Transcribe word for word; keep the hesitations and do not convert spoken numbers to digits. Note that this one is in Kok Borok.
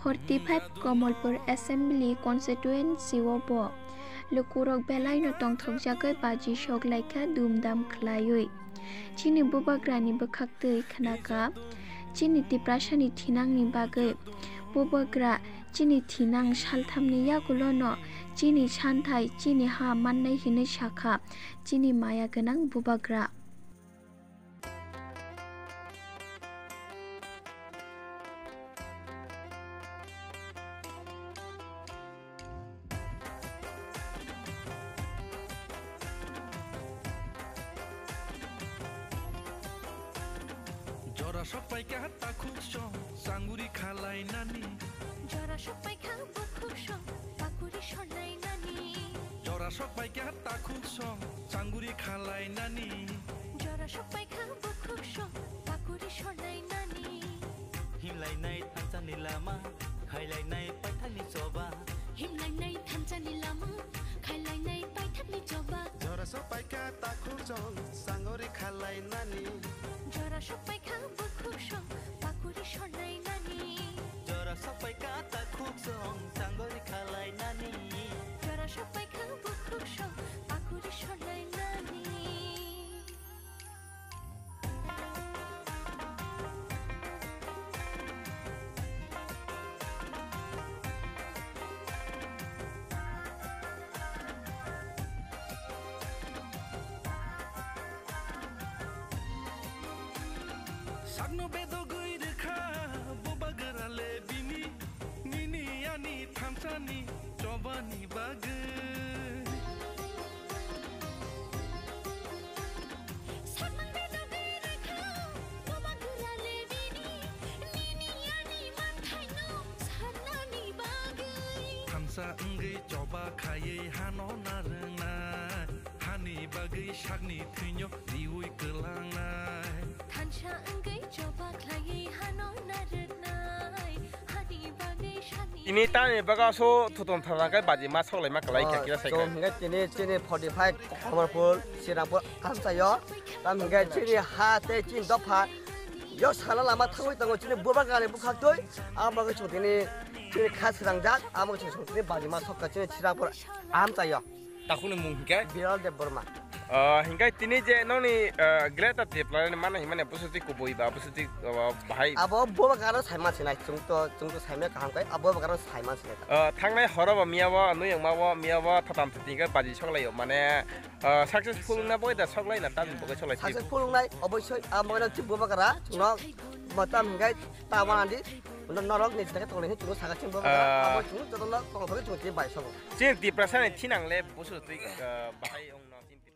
Forty five Kamalpur Assembly Constituency o bo lukurok belaino tongthokjagwi baji sok laikha dumdam khlaiwi. Chini bubagrani bwkhaktwi khnakha, chini Tiprasani thinangni bagwi bubagra chini thinang salthamni yagulono chini santhai, chini ha mannai hinwi sakha chini maya gwnang bubagra. Jora sok paikha takhuk song, sanguri khalai nani. Jora sok paikha bukhuk song, pakuri sornai nani. Jora sok paikha takhuk song, sanguri khalai nani. Jora sok paikha bukhuk song, pakuri sornai nani. Himlainai thansa ni lama, khailainai paithak ni choba. Himlainai thansa ni lama, khailainai paithak ni choba. Jora sok paikha takhuk song, sanguri khalai nani. Jora sok paikha bukhuk song, pakuri sornai nani. Jora sok paikha takhuk song, sanguri khalai nani. Jora sok paikha bukhuk song, pakuri sornai nani. Sakno bedogwi rwkha bubagra le bini, nini ani thansani chobani bagwi. Sakno bedogwi rwkha bubagra le bini, nini ani manthaino sarnani bagwi. Thansa wngwi choba khaiwi hano narwngnai, hani bagwi sakni thwino riui kwlangnai. Thansa wngwi choba khlaiwi hano narwknai, hani bagwi sakni. Ini tani baga so thuton thana kai baji ma soklai ma kalai kha kira sai chwng kai. Hingke tini chini forty five Kamalpur Srinampur amchaio. Tam hingke chini ha tei chini dopha yo sana lama thangwi tongo chini bubagrani bwkhaktwi. Abo bagwi chwng tini chini kha srangjak, abo bagwi chwng tini baji ma sokha chini Srinampur amchaio. Takhukni mung hingke? Biral Debbarma. Ah, hingke tini je nongni, ah, Greater Tipraland mano himani bwswtwi kubui ba bwswtwi, ah, bahai. Abo bubagrano saiman sinai, chwng to, chwng to saimano kaham kai, abo bubagrano saiman sinai. Ah, thangnai horo bo miya bo, nuyungma bo miya bo, thatam thiti hingke baji soklaio, mane, ah, successful wngna bo da soklai na, tamni bagwi soklai. Successful wngnai, oboisoi, ah, mano thik bubagra, chwngno, bo tam hingke, ta wanadi, norok ni theke tongni chwngno saka chwng bubagra, ah, abo chwngno jotono tongthokgwi chwng tini bai sobo. Chini Tiprasani thinang le busu twi, ah, bahai wngno chini